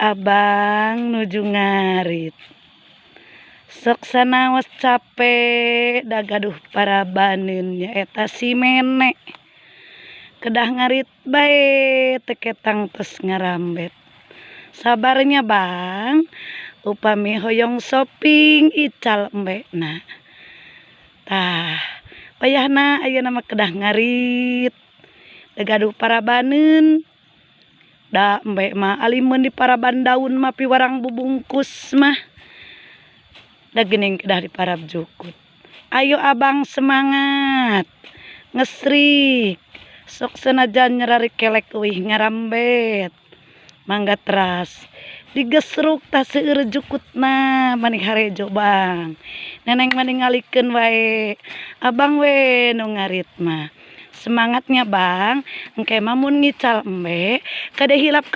Abang nuju ngarit. Sok sanaos capek da gaduh parabaneun nyaeta si Mene. Kedah ngarit bae teu ketang tos ngarambet. Sabar nya, Bang, upami hoyong shopping ical embena. Tah, wayahna ayeuna mah kedah ngarit da gaduh parabaneun. Da embe mah alimun di paraban daun mah piwarang bubungkus mah. Da geuning kedah diparab jukut. Ayo, Abang, semangat. Ngesrik. Sok sanajan nyararikelek euih ngarambet. Mangga teras digesruk tah seueur jukutna mani harejo, Bang. Neneng mah ningalikeun wae. Abang we nu ngarit mah. Semangat nya, Bang, engke mah mun ngical embe kade hilap.